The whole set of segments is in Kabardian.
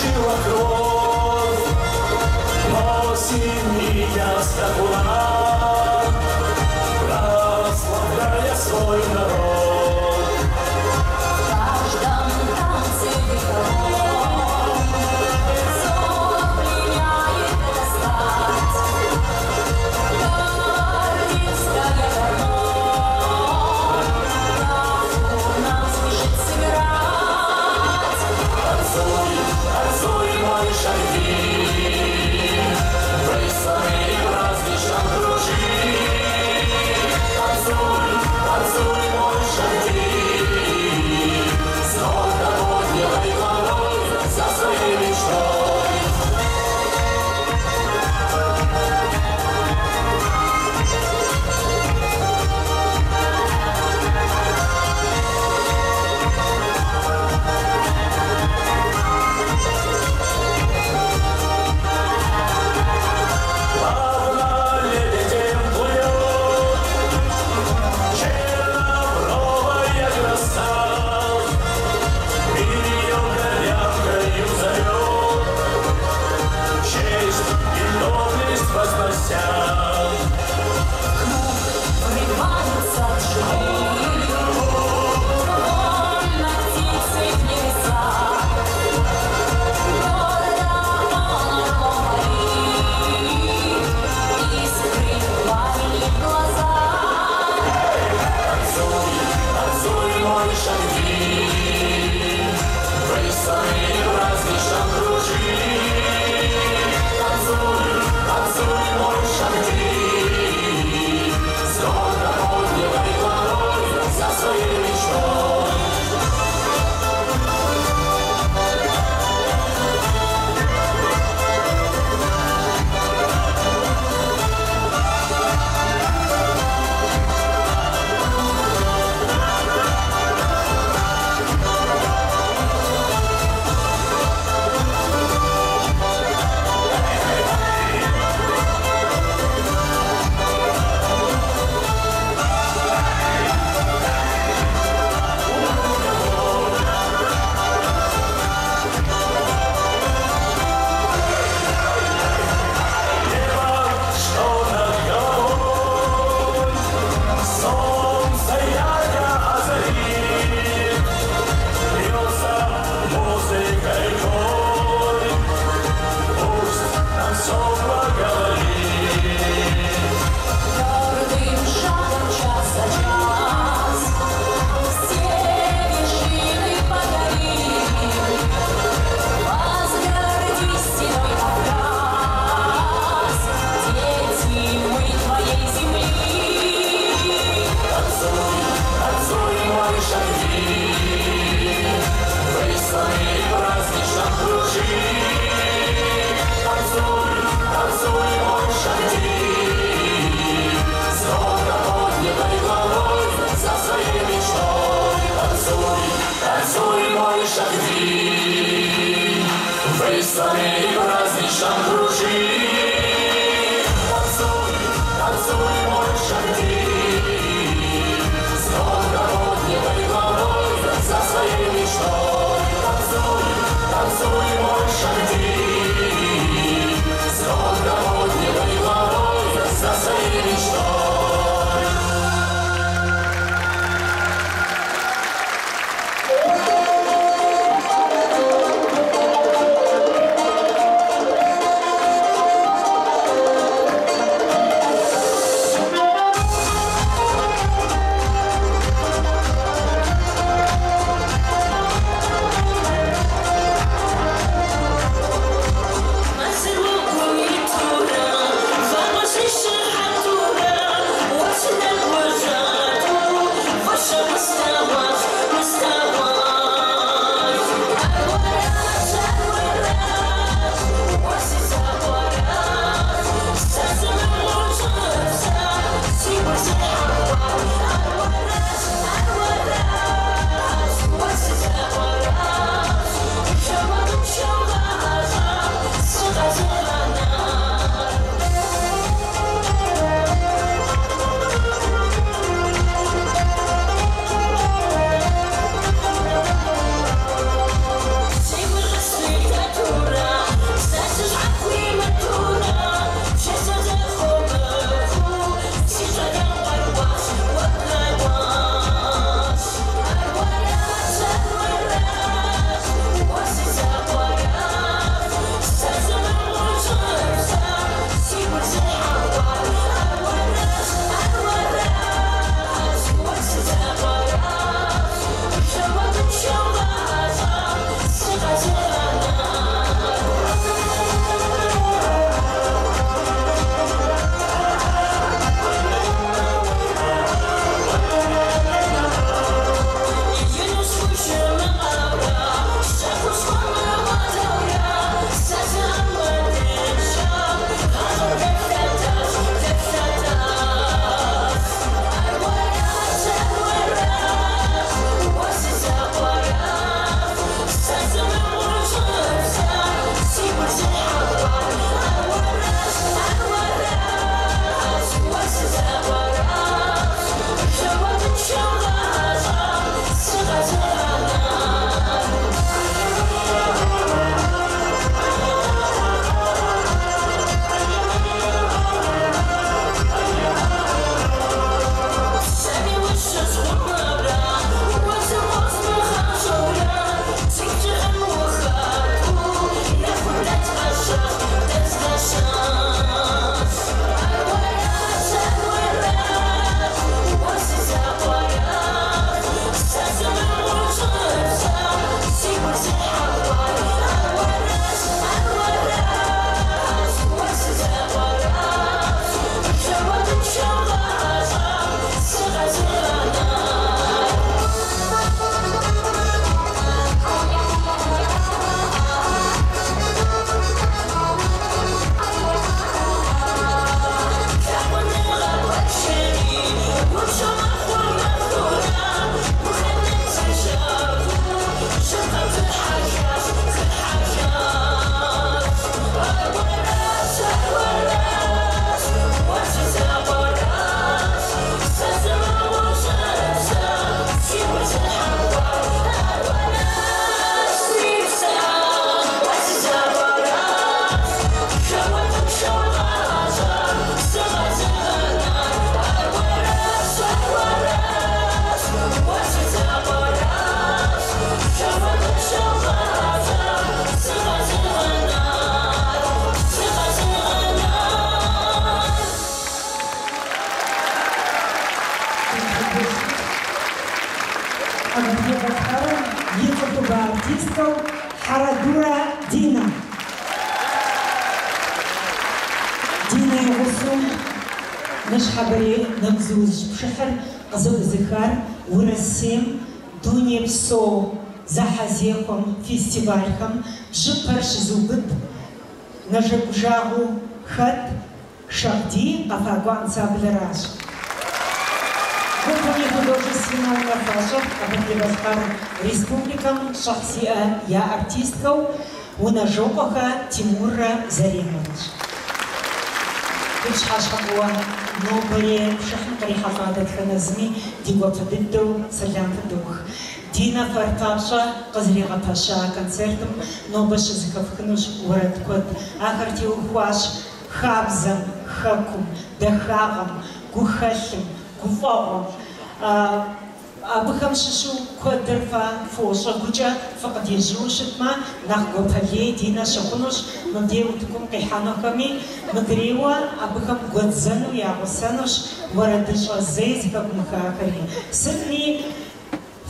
Жилах кровь, носим меня скакуна, прославляя свой народ. В каждом танце вековом сон пленяет эта стать. Гвардейская гармонь правду нам спешит сыграть. Танцуй, танцуй, мой шагин, высланный праздничном кружи. Танцуй, танцуй, мой шагин, с гордо поднятой головой за своей мечтой. Плавно лебедем плывет чернобровая краса, мир ее горянкою зовет, честь и доблесть вознося. Круг врываются чужие, вольно птицы в небеса. Гордо он орлом парит, искры пламени в глаза. Танцуй, танцуй, мой шагин, высланный праздничном кружи. Танцуй, танцуй, мой шагин, с гордо поднятой головой за своей мечтой. Небо, что над головой, солнце ярко озарит, льется музыка рекой, пусть нам все благоволит. Твердым шагом час за час все вершины покорим. Возгордись, седой Кавказ, дети мы твоей земли. Танцуй, танцуй, мой шагин, высланный праздничном кружи. Танцуй, танцуй, мой шагин, с гордо поднятой головой за своей мечтой. Танцуй, танцуй, мой шагин, высланный праздничном кружи. Танцуй, танцуй, мой шагин, с гордо поднятой головой за своей мечтой. Танцуй, танцуй, мой шагин, с гордо поднятой головой за своей мечтой. Thank Динэ. Динэ и гъусэу ныщхьэбэрей нэгузыужь пшыхьыр къызэӏузыхар Урысейм дунейпсо зэхьэзехуэм, фестивалхэм бжьыпэр щызыубыд нэжэгужагъэу хэт Шагъдий къэфакӏуэ ансамблыращ. Гупым и художественнэ унафэщӏыр Къэбэрдей-Балъкъэр Республикэм щӏыхь зиӏэ я артистхэу Унэжокъуэхэ Тимуррэ Заремэрэщ. Ди пщыхьэщхьэ фӏыуэ нобэрей пшыхьым кърихьэлӏа дэтхэнэ зыми ди гуапэ дыдэу сэлам фыдох. Динэ фэр папщӏэ къызэригъэпэща концертым нобэ щызэхэфхынущ уэрэд куэд. Ахэр теухуащ хабзэм, хэкум, дахагъэм, гухэлъым, гуфӏэгъуэм. Абыхэм щыщу куэдыр фэ фощӏэ гукӏэ фыкъыдежьууэ щытмэ, нэхъ гуапэ лей Динэ щыхъунущ мыбдей утыкум къихьэнухэми, мыдрейуэ абыхэм гуэдзэну ягъусэнущ уэрэдыщӏэ зэи зыхэвмыхахэри. Сытми,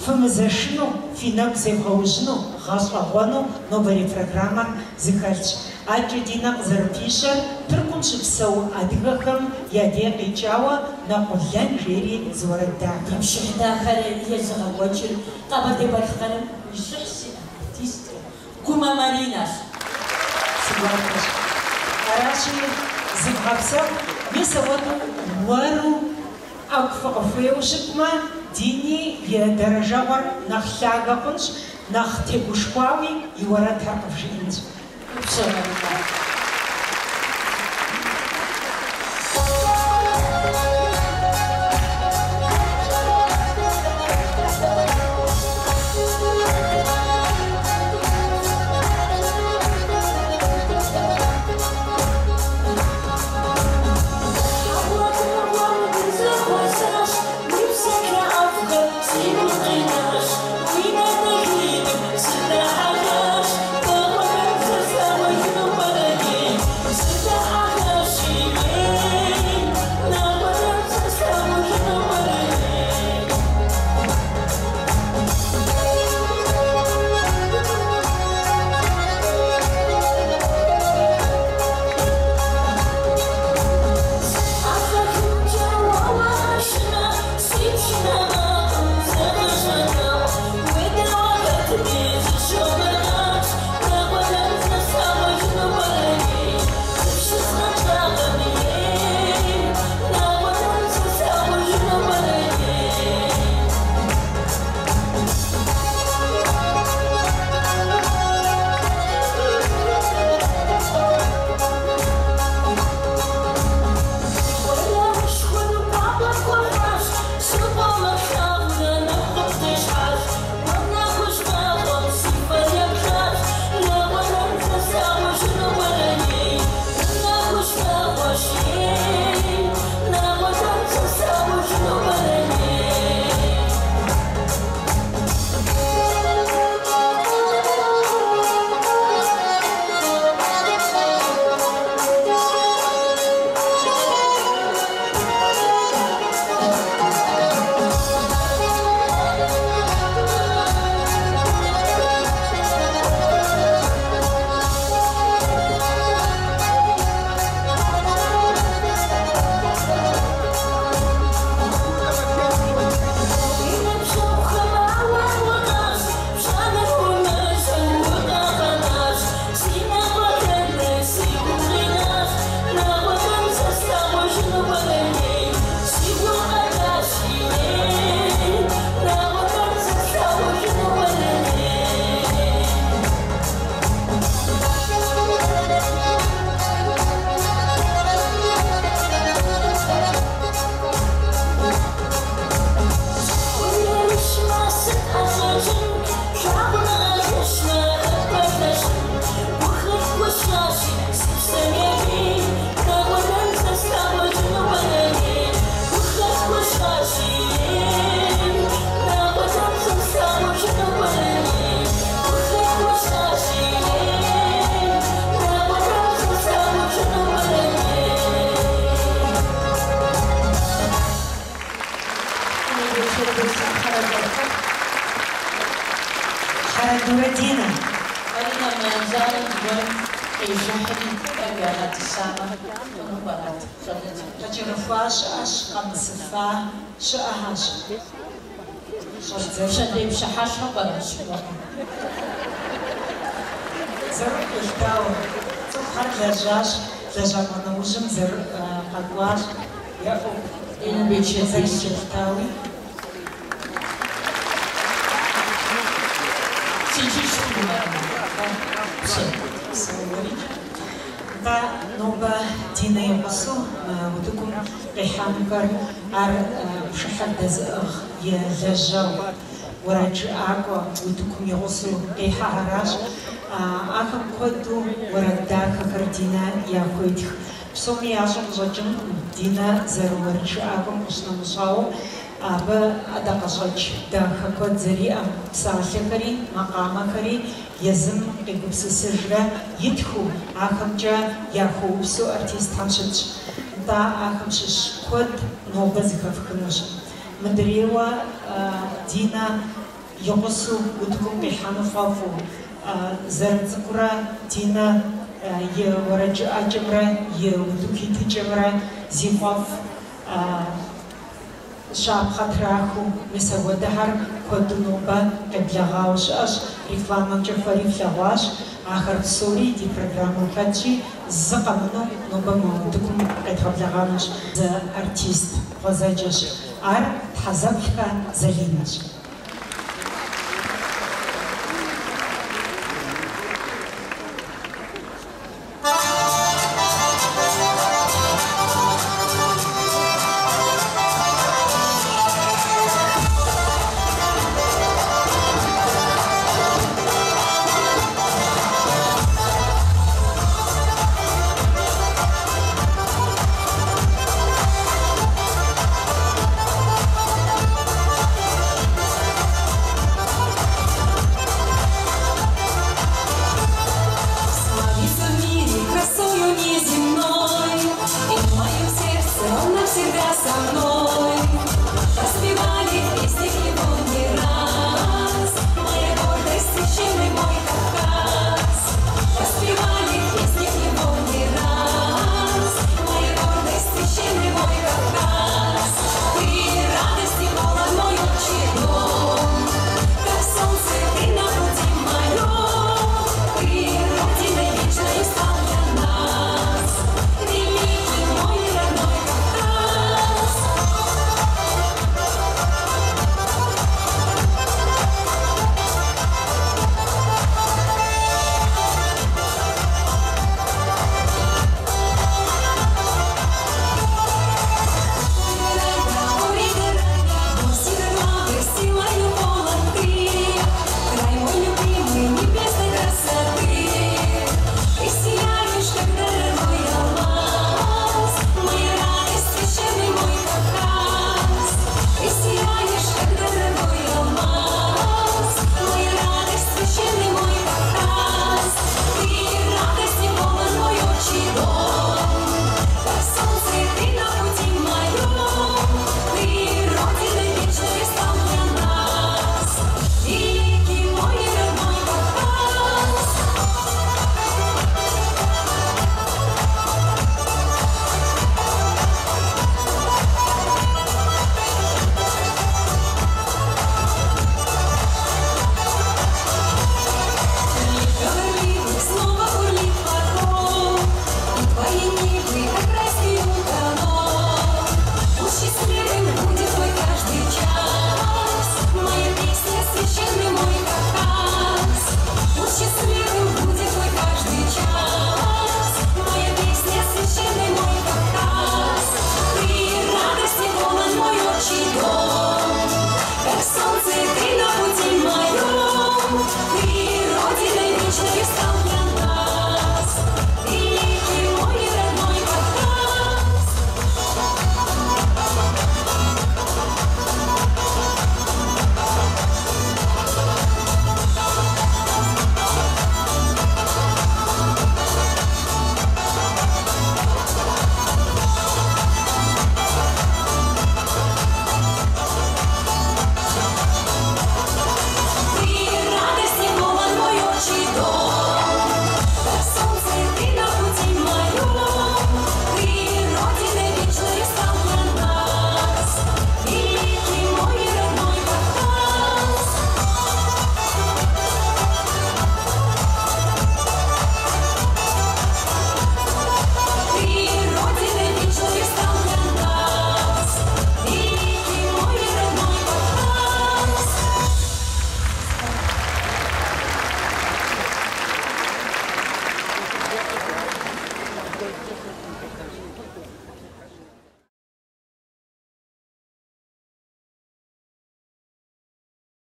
фымызэшыну, фи нэгу зевгъэужьыну, гъэщӏэгъуэну нобэрей программэр зыхэлъщ. Адэкӏэ Динэ къызэрыпищэр Тыркум щыпсэу адыгэхэм я дей къикӏауэ Нэкъулэн жери зы уэрэд дахэ. Пшыхь дахэр езыгъэкӏуэкӏыр Къэбэрдей-Балъкъэрым и щӏыхь зиӏэ артисткэ Гумэ Маринэщ. Си гуапэщ. Аращи, зывгъэпсэху, мис ауэдэу уэру ӏэгу фыкъыхуеуэу щытмэ, Дини и дэрэжэгъуэр нэхъ лъагэ хъунщ, нэхъ тегушхуауи и уэрэдхэр къывжиӏэнщ. Упсэу, Маринэ. Къижыхьри, тӏэкӏу ягъэтӏысамэ, хъуну пӏэрэт щӏалэ цӏыкӏу? Къыкӏэрыхуа щыӏэщ, къэмысыфа щыӏэхэщ. Щӏэдзэжмэ. Пщэдей пщыхьэщхьэу пӏэрэ щыкӏуэнур? Зэрыкъилъытауэ, цӏыхухэр лэжьащ, лэжьапӏэ нэужьым зэры къэкӏуащ, я ӏуэху Динэ бечэт. зэрилъытауи. Си жыщ Гумэ Псэу. Псэури. Нтӏэ, нобэ Динэ и гъусэу мы утыкум къихьэнухэр ар пшыхьыр дэзыӏыгъ и лэжьэгъу, уэрэджыӏакӏуэ утыкум и гъусэу къихьэхэращ. Ахэм куэду уэрэд дахэхэр Динэ яхуетх. Псоми ящӏэу къыщӏэкӏынкъым Динэ зэрыуэрэджыӏакӏуэм къыщынэмыщӏауэ, абы ӏэдакъэщӏэкӏ дахэ куэд зэриӏэм, псалъэхэри, макъамэхэри езым къигупсысыжрэ итхыу, ахэмкӏэ яхуэупсэу артистхэм щытщ. Нтӏэ, ахэм щыщ куэд нобэ зыхэфхынущ. Мыдрейуэ Динэ и гъусэу утыкум къихьэну фӏэфӏу, зэрыцӏыкӏурэ Динэ и уэрэджыӏэкӏэмрэ и утыку итыкӏэмрэ зи фӏэфӏ щапхъэ трахыу, мис апхуэдэхэр куэду нобэ къеблэгъауэ щыӏэщ, рекламэмкӏэ фэри флъэгъуащ, ахэр псори ди программэм хэтщи, зы къэмынэу нобэ мы утыкум къедгъэблэгъэнущ. Зы артист гъуэзэджэщ. Ар Тхьэзэплъхэ Залинэщ.